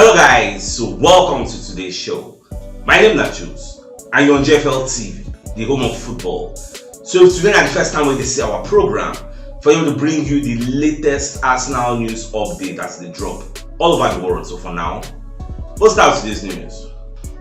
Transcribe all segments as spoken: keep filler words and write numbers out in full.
Hello guys, so welcome to today's show. My name na Jules and you're on G F L T V, the home of football. So if today na the first time wey you dey see our program, for him to bring you the latest Arsenal news update as e dey drop all over the world. So for now, we'll start with today's news.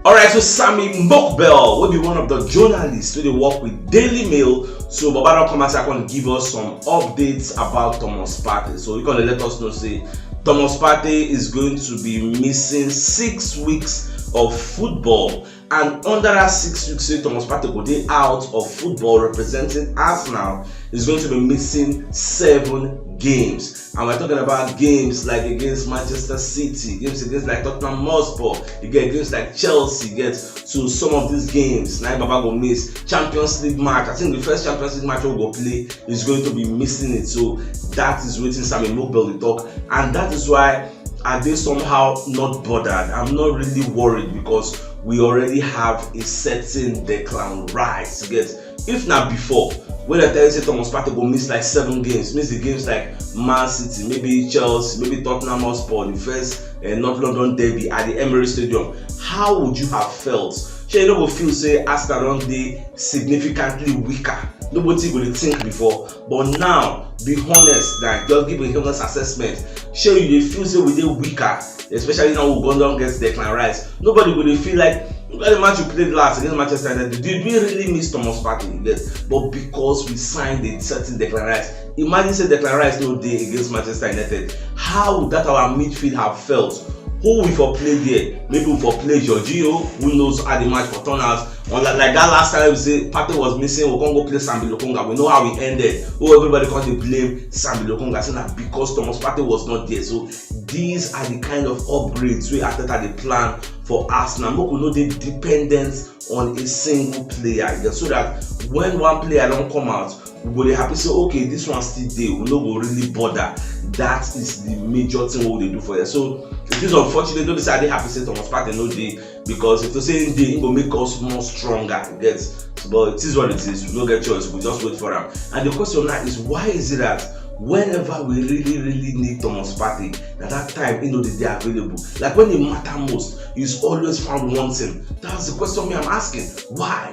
Alright, so Sami Mokbel, wey be one of the journalists wey dey work with Daily Mail, so Baba don come outside come give us some updates about Thomas Partey. So he come dey let us know say Thomas Partey is going to be missing six weeks of football, and under that six weeks wey Thomas Partey go dey out of football representing Arsenal, is going to be missing seven games. And we're talking about games like against Manchester City, games against like Tottenham Hotspur, you get games like Chelsea, get, so some of these games na Baba go miss. Champions League match, I think the first Champions League match we go play, is going to be missing it. So that is wetin Sami Mokbel dey talk, and that is why I dey somehow not bothered. I'm not really worried because we already have a certain Declan Rice. Get, if na before, when I tell you say Thomas Partey go miss like seven games, miss the games like Man City, maybe Chelsea, maybe Tottenham Hotspur, the first uh, North London derby at the Emirates Stadium, how would you have felt? Shey you no go feel say Arsenal don dey significantly weaker? Nobody go dey think before, but now, be honest, like, just give a honest assessment. Shey you dey feel say we dey weaker, especially now we go don get Declan Rice? Nobody go dey feel like, look at the match we played last against Manchester United. Did we really miss Thomas Partey? Yes, but because we signed a certain Declan Rice. Imagine say Declan Rice no dey against Manchester United. How would that our midfield have felt? Who we for play there? Maybe we for play Jorginho. Who knows how the match for turn out? Or like, like that last time we say Partey was missing, we come go play Sambi Lokonga. We know how we ended. Oh, everybody come dey blame Sambi Lokonga, say na because Thomas Partey was not there. So these are the kind of upgrades wey Arteta dey plan for Arsenal. Make we no dey dependent on a single player, so that when one player don come out, we go dey happy say, okay, this one still dey. We no go really bother. That is the major thing wey we dey do for here. So it is unfortunate. No be say I dey happy say Thomas Partey no dey, because if to say him dey, him go make us more stronger, you get. But it is what it is. We no get choice. We just wait for am. And the question now is, why is it that whenever we really, really need Thomas Partey, na that time he no dey dey available? Like, when e matter most, he's always found wanting. That's the question me I'm asking. Why?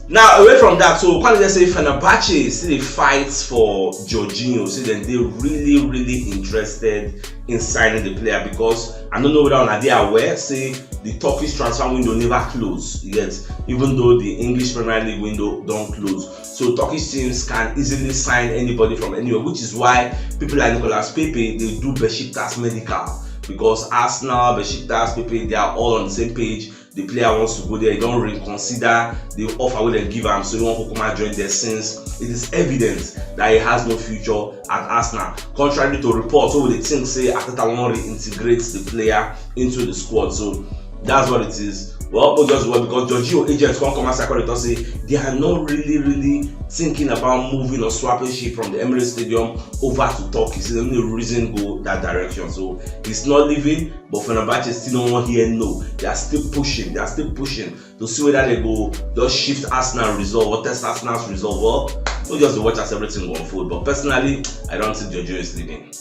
Now, away from that, so Kwale just say Fenerbahce still dey fight for Jorginho. Say dem dey really, really interested in signing the player, because I don't know whether una dey aware say the Turkish transfer window never close yet, even though the English Premier League window don close. So Turkish teams can easily sign anybody from anywhere, which is why people like Nicolas Pepe dey do Besiktas medical, because Arsenal, Besiktas, Pepe, they are all on the same page. The player wants to go there. He don reconsider the offer wey dem give am, so he wan kukuma join there, since it is evident that he has no future at Arsenal. Contrary to reports, so we dey think say Arteta wan reintegrate the player into the squad. So that's what it is. Well, no just well, because Jorginho agents come come outside come dey talk say they are not really, really thinking about moving or swapping ship from the Emirates Stadium over to Turkey. So dem no reason go that direction. So he's not leaving, but Fenerbahce still no wan hear no. They are still pushing. They are still pushing to see whether they go just shift Arsenal resolve or test Arsenal's resolve. Well, we just dey watch as everything go unfold. But personally, I don't think Jorginho is leaving.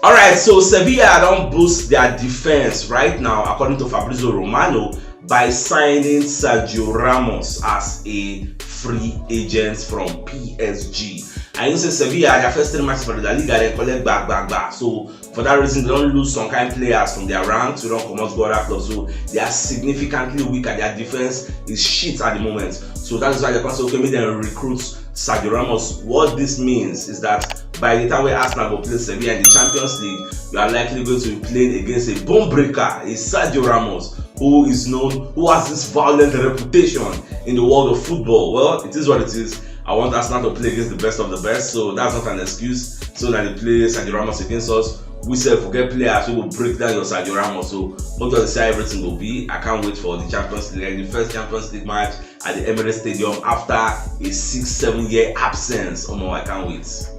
Alright, so Sevilla don boost their defense right now, according to Fabrizio Romano, by signing Sergio Ramos as a free agent from P S G. And you know say Sevilla, their first three matches for the La Liga, dem collect back, back, back. So for that reason, they don lose some kind players from their ranks. We don comot go other clubs, so they are significantly weaker. Their defense is shit at the moment. So that is why they come say, okay, make dem recruit Sergio Ramos. What this means is that by the time wey Arsenal go play Sevilla in the Champions League, you are likely going to be playing against a bone breaker, a Sergio Ramos, who is known, who has this violent reputation in the world of football. Well, it is what it is. I want Arsenal to play against the best of the best, so that's not an excuse. So now they play Sergio Ramos against us. We sef go get players who go break down your Sergio Ramos. So make sure say everything go be. I can't wait for the Champions League, like the first Champions League match at the Emirates Stadium after a six, seven year absence. Oh my, I can't wait.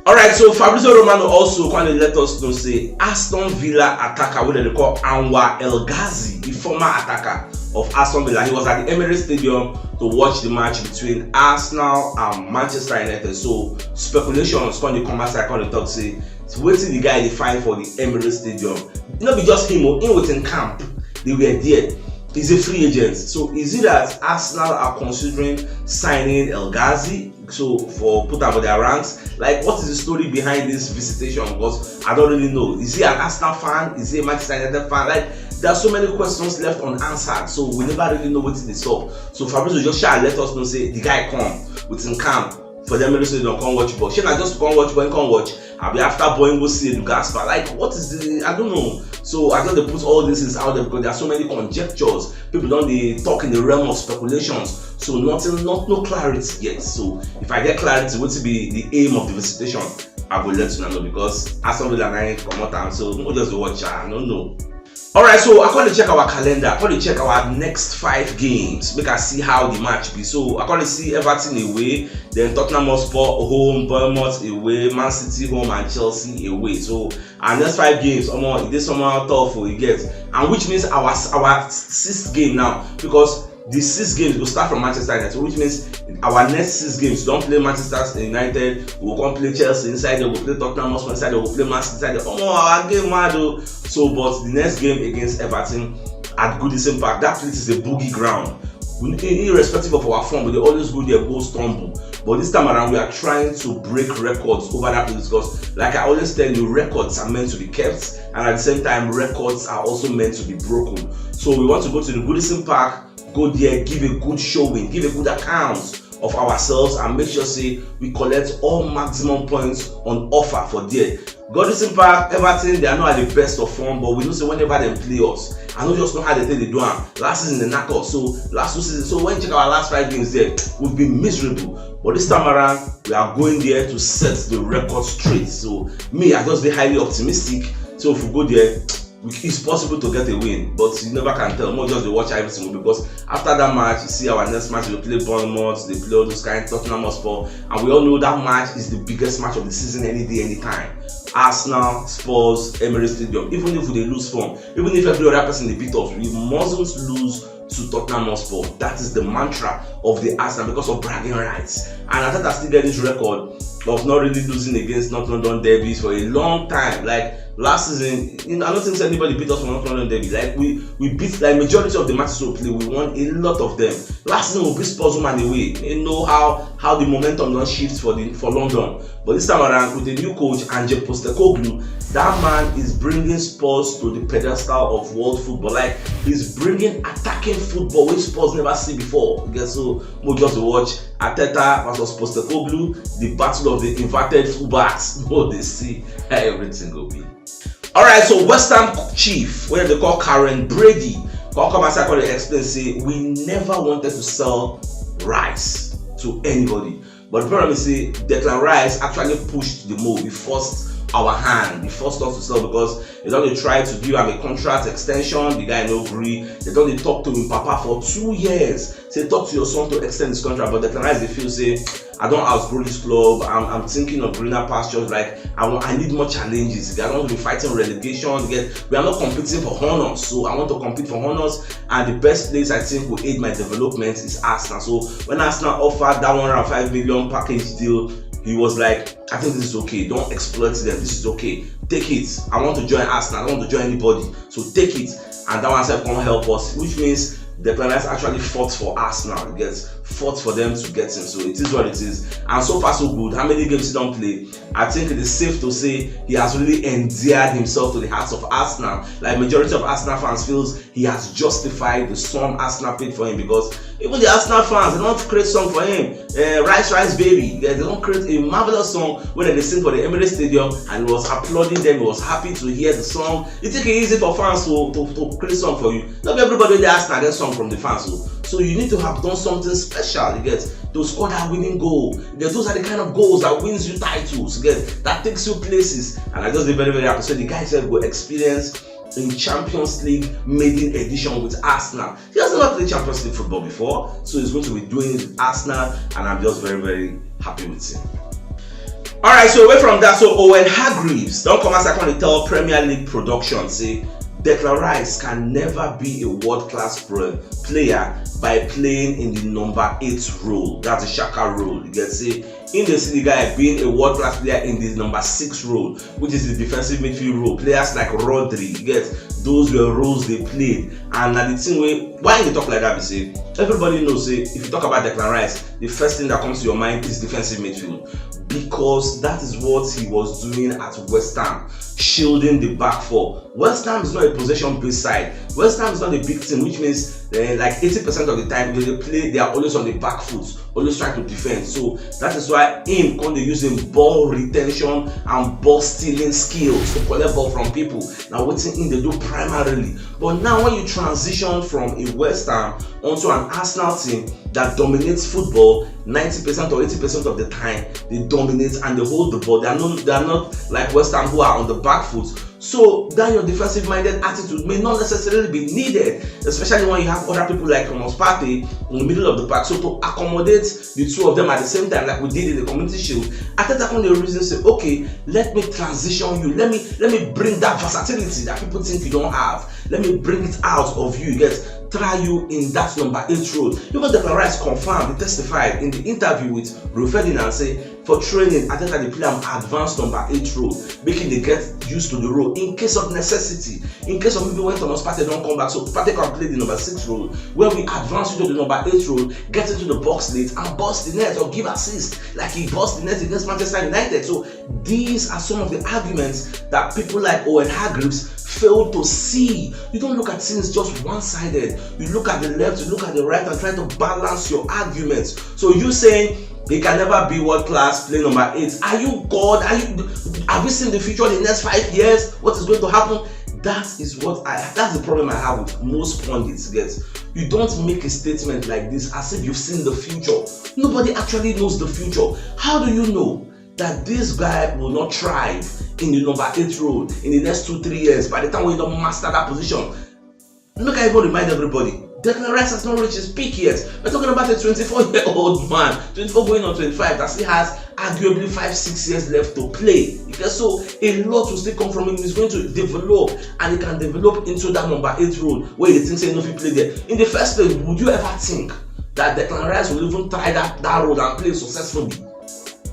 Alright, so Fabrizio Romano also come dey let us know say Aston Villa attacker wey dem dey call Anwar El Ghazi, the former attacker of Aston Villa, he was at the Emirates Stadium to watch the match between Arsenal and Manchester United. So speculations come dey come outside come dey talk say wetin the guy dey find for the Emirates Stadium. No be just him o, him with him camp, they were there. He's a free agent. So is it that Arsenal are considering signing El Ghazi? So for put am for their ranks, like, what is the story behind this visitation? Because I don't really know. Is he an Arsenal fan? Is he a Manchester United fan? Like, there are so many questions left unanswered. So we never really know what is up. So Fabrizio just shall let us know say the guy come with him camp for them to say don't come watch ball. Shey na just come watch ball, come watch. Abi after ball go see Edu Gaspar. Like, what is the, I don't know. So I just dey put all these things out there because there are so many conjectures. People don dey talk in the realm of speculations. So nothing, not no clarity yet. So if I get clarity, what will be the aim of the visitation? I go let you know because Aston Villa na comot am. So no just watch. I don't know. Alright, so I come dey check our calendar, I come dey check our next five games, make I see how the match be. So I come dey see Everton away, then Tottenham Hotspur home, Bournemouth away, Man City home, and Chelsea away. So our next five games, omo, e dey somehow tough for you get, and which means our our sixth game now, because the six games go start from Manchester United, which means our next six games, we don play Manchester United, we go come play Chelsea inside there, we go play Tottenham Hotspur inside there, we go play Man City inside there. Omo, our game mad o. So but the next game against Everton at Goodison Park, that place is a boogie ground. We, irrespective of our form, we dey always go there go stumble. But this time around, we are trying to break records over that place because, like I always tell you, records are meant to be kept, and at the same time, records are also meant to be broken. So we want to go to the Goodison Park, go there, give a good showing, give a good account of ourselves, and make sure say we collect all maximum points on offer for there. Goodison Park, Everton, they are not at the best of form, but we know say whenever they play us, I no just know how they take dey do am. Last season they knack us, so last two seasons. So when you check our last five games there, we've been miserable. But this time around, we are going there to set the record straight. So me, I just be highly optimistic. So if we go there, we, it's possible to get a win, but you never can tell. More just dey watch everything because after that match, you see our next match, we play Bournemouth, they play all those kind Tottenham Hotspur, and we all know that match is the biggest match of the season any day, anytime. Arsenal, Spurs, Emirates Stadium. Even if we dey lose form, even if every other person dey beat us, we mustn't lose to Tottenham Hotspur. That is the mantra of the Arsenal because of bragging rights. And Arteta still get this record of not really losing against North London derbies for a long time. Like last season, you know, I don't think anybody beat us for North London derby. Like we we beat like majority of the matches we play, we won a lot of them. Last season we beat Spurs home and away. You know how how the momentum don shift for the for London. But this time around, with the new coach, Ange Postecoglou, that man is bringing Spurs to the pedestal of world football. Like, he's bringing attacking football which Spurs never see before. Okay, so we just watch Arteta versus Postecoglou, the battle of the inverted fullbacks. No, they see how everything go be. Alright, so West Ham chief, wey they call Karen Brady, come come outside come dey explain say we never wanted to sell Rice to anybody. But the problem is say Declan Rice actually pushed the move. He forced our hand. He forced us to sell because they don dey try to give am a contract extension. The guy no gree. They don dey talk to him papa for two years. Say talk to your son to extend his contract. But Declan Rice dey feel say I don outgrow this club. I'm, I'm thinking of greener pastures. Like I want, I need more challenges. I don't want to be fighting relegation. Get, we are not competing for honors, so I want to compete for honors. And the best place I think will aid my development is Arsenal. So when Arsenal offered that one hundred five million package deal, he was like, I think this is okay. Don't exploit them. This is okay. Take it. I want to join Arsenal. I don't want to join anybody. So take it. And that one sef come help us, which means Declan Rice actually fought for Arsenal. He gets fought for them to get him. So it is what it is. And so far so good. How many games he don play? I think it is safe to say he has really endeared himself to the hearts of Arsenal. Like majority of Arsenal fans feels he has justified the sum Arsenal paid for him because even the Arsenal fans, they don't create song for him. Uh, Rice Rice Baby, they don't create a marvelous song where they sing for the Emirates Stadium and he was applauding them. He was happy to hear the song. You think it's easy for fans to, to, to create song for you? Not everybody they ask that song from the fans. So, so you need to have done something special, you get, to score that winning goal. You get, those are the kind of goals that wins you titles, you get, that takes you places. And I just be very, very happy. So the guy said go experience in Champions League maiden edition with Arsenal. He has never played Champions League football before, so he's going to be doing it with Arsenal, and I'm just very, very happy with him. Alright, so away from that, so Owen Hargreaves don't come as I can tell Premier League production say Declan Rice can never be a world-class player by playing in the number eight role. That's the Xhaka role. You get say, in the city guy being a world-class player in the number six role, which is the defensive midfield role. Players like Rodri, you get, those were roles they played. And na the thing wey, why you talk like that, be say everybody knows say if you talk about Declan Rice, the first thing that comes to your mind is defensive midfield, because that is what he was doing at West Ham, shielding the back four. West Ham is not a possession-based side. West Ham is not a big team, which means, eh, like, eighty percent of the time they dey play, they are always on the back foot, always trying to defend. So that is why him come dey use him ball retention and ball stealing skills to collect ball from people. Na wetin him dey do primarily. But now when you transition from a West Ham onto an Arsenal team that dominates football ninety percent or eighty percent of the time, they dominate and they hold the ball. They are not, they are not like West Ham, who are on the back foot. So that your defensive-minded attitude may not necessarily be needed, especially when you have other people like Thomas Partey in the middle of the park. So to accommodate the two of them at the same time, like we did in the Community Shield, Arteta come dey reason say, "Okay, let me transition you. Let me, let me bring that versatility that people think you don't have. Let me bring it out of you. Yes, try you in that number eight role." Even Declan Rice confirmed, he testified in the interview with Rio Ferdinand, say for training, Arteta dey play am advanced number eight role, make him dey get used to the role in case of necessity. In case of maybe when Thomas Partey don come back, so Partey can play the number six role, where we advance you to the number eight role, get into the box late and burst the net or give assist like he burst the net against Manchester United. So these are some of the arguments that people like Owen Hargreaves fail to see. You don't look at things just one-sided. You look at the left, you look at the right, and try to balance your arguments. So you saying he can never be world class, play number eight. Are you God? Are you? Have you seen the future in the next five years? What is going to happen? That is what I. That's the problem I have with most pundits. Get, you don't make a statement like this as if you've seen the future. Nobody actually knows the future. How do you know that this guy will not thrive in the number eight role in the next two, three years? By the time we don't master that position, make I even remind everybody, Declan Rice has not reached his peak yet. We're talking about a twenty-four-year-old man, twenty-four going on twenty-five, that still has arguably five, six years left to play. Because so a lot will still come from him. He's going to develop, and he can develop into that number eight role where you think say no fit play there. In the first place, would you ever think that Declan Rice will even try that, that role and play successfully?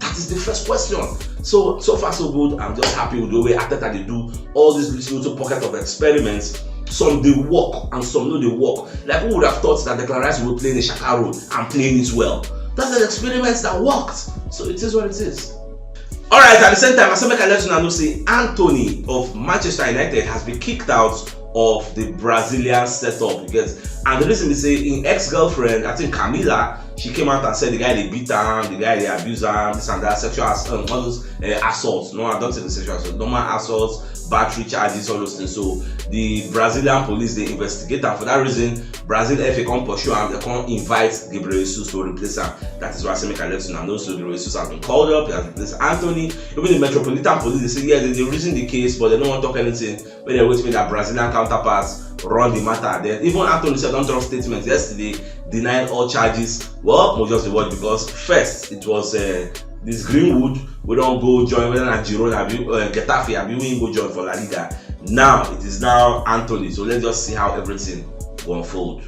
That is the first question. So, so far so good. I'm just happy with the way Arteta dey do all these little, little pocket of experiments. Some dey work and some no dey work. Like, who would have thought that Declan Rice will play in a Xhaka role and playing it well? That's an experiment that worked. So it is what it is. All right, at the same time, I say make I let una know say Antony of Manchester United has been kicked out of the Brazilian setup, you get. And the reason is say him ex-girlfriend, I think Camila, she came out and said the guy dey beat am, the guy dey abuse am, this and that, sexual ass-, um, all those, uh, assaults. No, I don't say the sexual assault, normal assaults, battery charges, all those things. So the Brazilian police dey investigate am. For that reason, Brazil F A come pursue am, they come invite Gabriel Jesus to replace am. That is why I say make I let una know. So Gabriel Jesus has been called up, he has replaced Antony. Even the Metropolitan Police, they say, yeah, they, they reason the case, but they don't want to talk anything. When they wait for that Brazilian counterparts run the matter. Then even Antony said don't drop statement yesterday, denying all charges. Well, we just dey watch, because first it was, uh, this Greenwood, we don't go join, whether na Girona, abi, uh, Getafe, abi we go join for La Liga. Now it is now Antony. So let's just see how everything go unfold.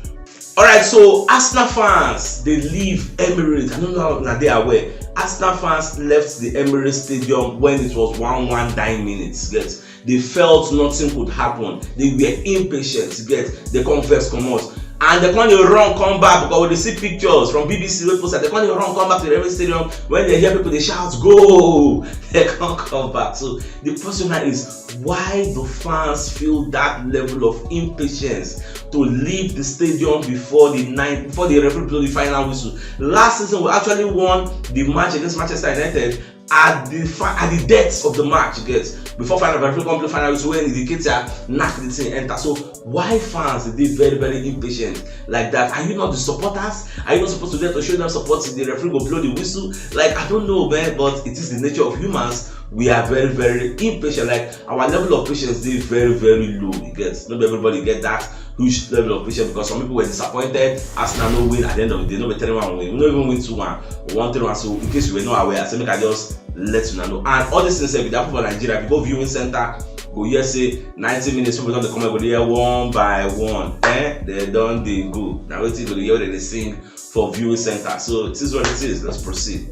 All right, so Arsenal fans, they leave Emirates. I don't know how na they are aware. Arsenal fans left the Emirates Stadium when it was one one dying minutes. Yes, they felt nothing could happen. They were impatient. Get, they come first, come out. And they come dey run come back, because we dey see pictures from B B C wey post that they come dey run come back to the Emirates Stadium when they hear people dey shout, "Goal!" They come come back. So the question now is, why do fans feel that level of impatience to leave the stadium before the ninth, before the referee blow the final whistle? Last season, we actually won the match against Manchester United at the fi-, at the depth of the match, you get, before final referee come blow final whistle, when Nketiah knock the thing enter. So why fans dey very, very impatient like that? Are you not the supporters? Are you not supposed to be there to show them support? The referee go blow the whistle. Like, I don't know, man, but it is the nature of humans. We are very, very impatient. Like, our level of patience dey very, very low. You get, not everybody get that huge level of patience, because some people were disappointed Arsenal no win at the end of the day. No be three one win. We no even win two one. We won three one. So in case you were not aware, I say make I just let una know. And all these things, eh, dey happen for Nigeria. If you go viewing center, Go hear say ninety minutes, people don dey come, go dey hear one by one. Eh? They don dey go. Na wetin go dey hear, they dey sing for viewing center. So it is what it is. Let's proceed.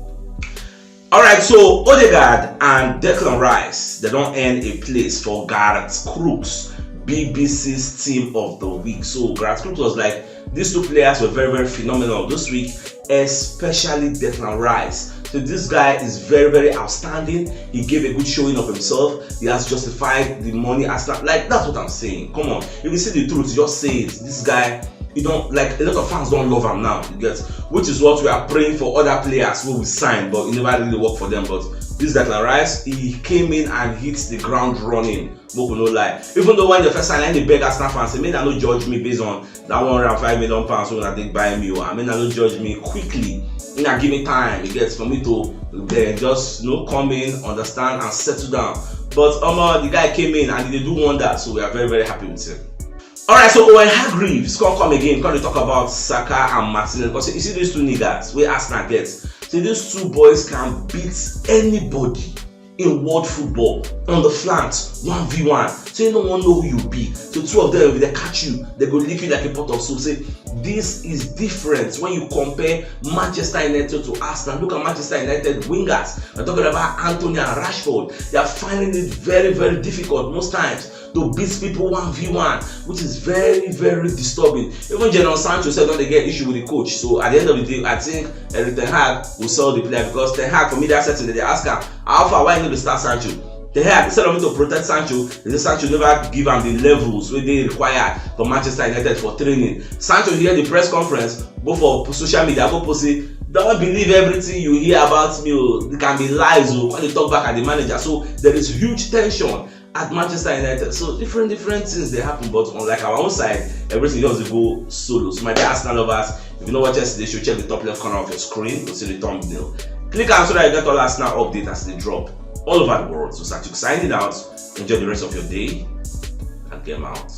All right, so Odegaard and Declan Rice, they don earn a place for Gareth Crooks, B B C's team of the week. So Gareth Crooks was like, these two players were very, very phenomenal this week, especially Declan Rice. So this guy is very, very outstanding. He gave a good showing of himself. He has justified the money Arsenal. Like, that's what I'm saying. Come on, if you see the truth, just say it. This guy, you don't, like, a lot of fans don't love him now. You get, which is what we are praying for other players who we sign, but it never really work for them. But this Declan Rice, he came in and hit the ground running. Make we no lie. Even though when the first sign, any beg Arsenal fans say, "Make una no judge me based on that one hundred and five million pounds wey una take buy me o, and make una no judge me quickly. Make una give me time, you get, for me to then just, you know, come in, understand, and settle down." But omo, the guy came in and he dey do wonders, so we are very, very happy with him. All right, so Owen Hargreaves come come again, come dey talk about Saka and Martinelli, because you see these two niggas wey Arsenal get. See, these two boys can beat anybody in world football on the flanks, one v one. So you no wan know who you be. So two of them, if they catch you, they go lick you like a pot of soup. Say, this is different when you compare Manchester United to Arsenal. Look at Manchester United wingers. I'm talking about Antony and Rashford. They are finding it very, very difficult most times to beat people one v one, which is very, very disturbing. Even Jadon Sancho sef don dey get issue with the coach. So at the end of the day, I think Erik Ten Hag will sell the player, because Ten Hag, for me, that setting, they ask am, "How far? Why you no dey start Sancho?" Ten Hag, instead of him to protect Sancho, he say Sancho never give am the levels wey dey required for Manchester United for training. Sancho hear the press conference, go for social media, go post say, "Don't believe everything you hear about me o, it can be lies o," come dey talk back at the manager. So there is huge tension at Manchester United. So different, different things dey happen, but unlike our own side, everything just dey go solo. So my dear Arsenal lovers, if you no watch yesterday show, check the top left corner of your screen, you see the thumbnail. Click am so that you get all Arsenal update as they drop all over the world. So Satuk signing out. Enjoy the rest of your day and game out.